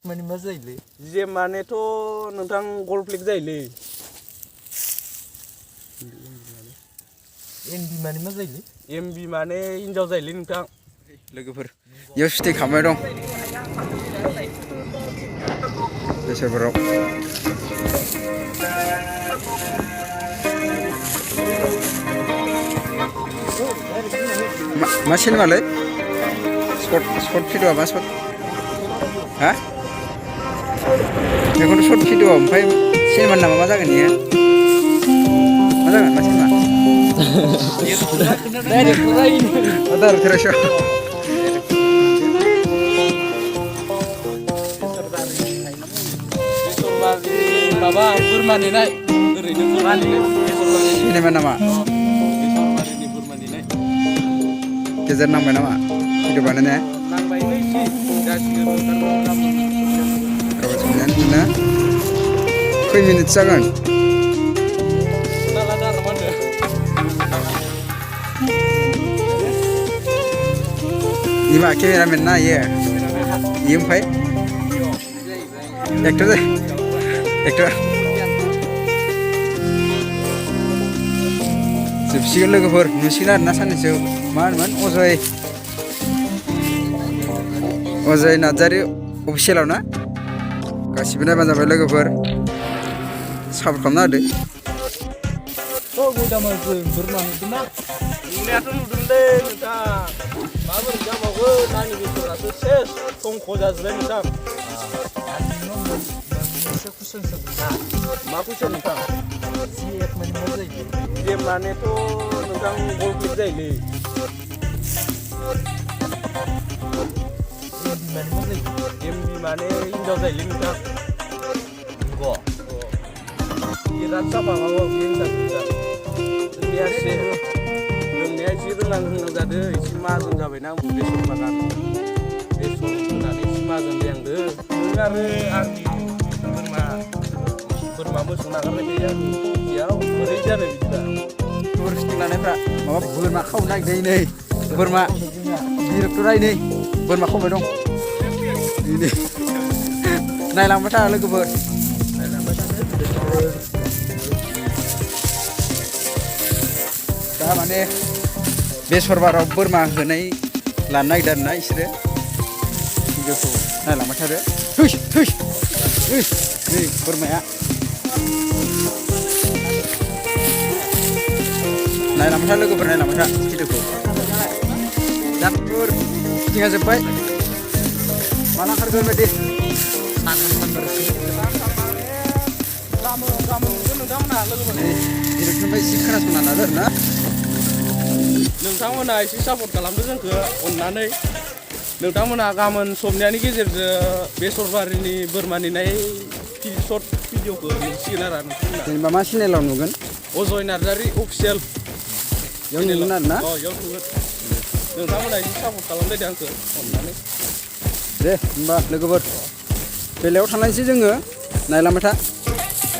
माने मा जायोलै जे मानेथ' नोंथां गल फ्लेग जायोलै एमबि माने मा जायोलै एमबि माने हिनजाव जायोलै नोंथां लोगोफोर इयाव सुटि खालामबाय दं बेसरफोराव मा सिनेमालै शर्ट भिडिअ मा शर्ट हा बेखौथ' शर्ट भिडिअ ओमफ्राय सिनेमानि नामा मा जागोन इयो मा जागोन मा सिनेमा माबा बोरमा नेनाय ओरैनो सिनेमा नामा बोरमा नेनाय गेजेर नांबाय नामा भिडिअ बानायनाया खै मिनिट जागोन इमा केमेरामेन ना इयो ओमफ्राय एक्टर जोबसिगोन लोगोफोर नुसिगोन आरोना साननैसो मा होनोमोन अजय नार्जारि अफिसियेलाव ना गासिबो नायबानो जाबाय लोगोफोर सापर्ट खालामना होदो नुनायाथ' नुदोंलै नोंथां माबोरै जाबावगोन आंनि गोसोआसो सेस संख' जाजोबबाय नोंथां मोनसे कुइसन सोंदों मा कुइसन नोंथां जिएफ माने मा जायोलै जे मानेथ' नोंथां गल फ्लेग जायोलै एमबि माने मा जायो एमबि माने हिनजाव जायोलै नोंथां नंगौ बिराद साफा माबा हिनजाव जोंनिया एसे रोंनाया एसे रोंहां जादों एसे माहाजोन जाबायना आंबो बेसर बागान बेसर होनानै एसे माहाजोन जाहांदों नों आरो आंनि बोरमा मोसौ नागारबाय थायो आंनि बेयाव बोरै जादों बिदिबा टुरिस्ट लानायफ्रा माबा बोरमा खावनो नागिरदों नै बोरमा डिरेक्टरा नै बोरमा खावबाय दं नायलांबाय था लोगोफोर दा माने बेसर बाराव बोरमा होनाय लानो नागिरदों आरोना इसोरो भिडिअखौ नायलांबाय थादो नै बोरमाया नायलांबाय था लोगोफोर नायलांबाय था भिडिअखौ जातफोर गिदिंया जोब्बाय माला खारगोन बायदि डिरेक्टरनिफ्राय एसे खोनासंना लादो आरोना नोंथांमोना एसे सापर्ट खालामदो जोंखौ अननानै नोंथांमोना गाबोन सबनियानि गेजेरजों बेसरबारिनि बोरमा नेनाय सर्ट भिडिअखौ नुसिगोन आरो नोंथांमोना जेनेबा मा चेनेलाव नुगोन अजय नार्जारि अफिसियेल बेयाव नुगोन आरोना इयाव नुगोन नोंथांमोना एसे सापर्ट खालामलायदो आंखौ अननानै दे होमबा लोगोफोर बेलायाव थांलायनोसै जोङो नायलांबाय था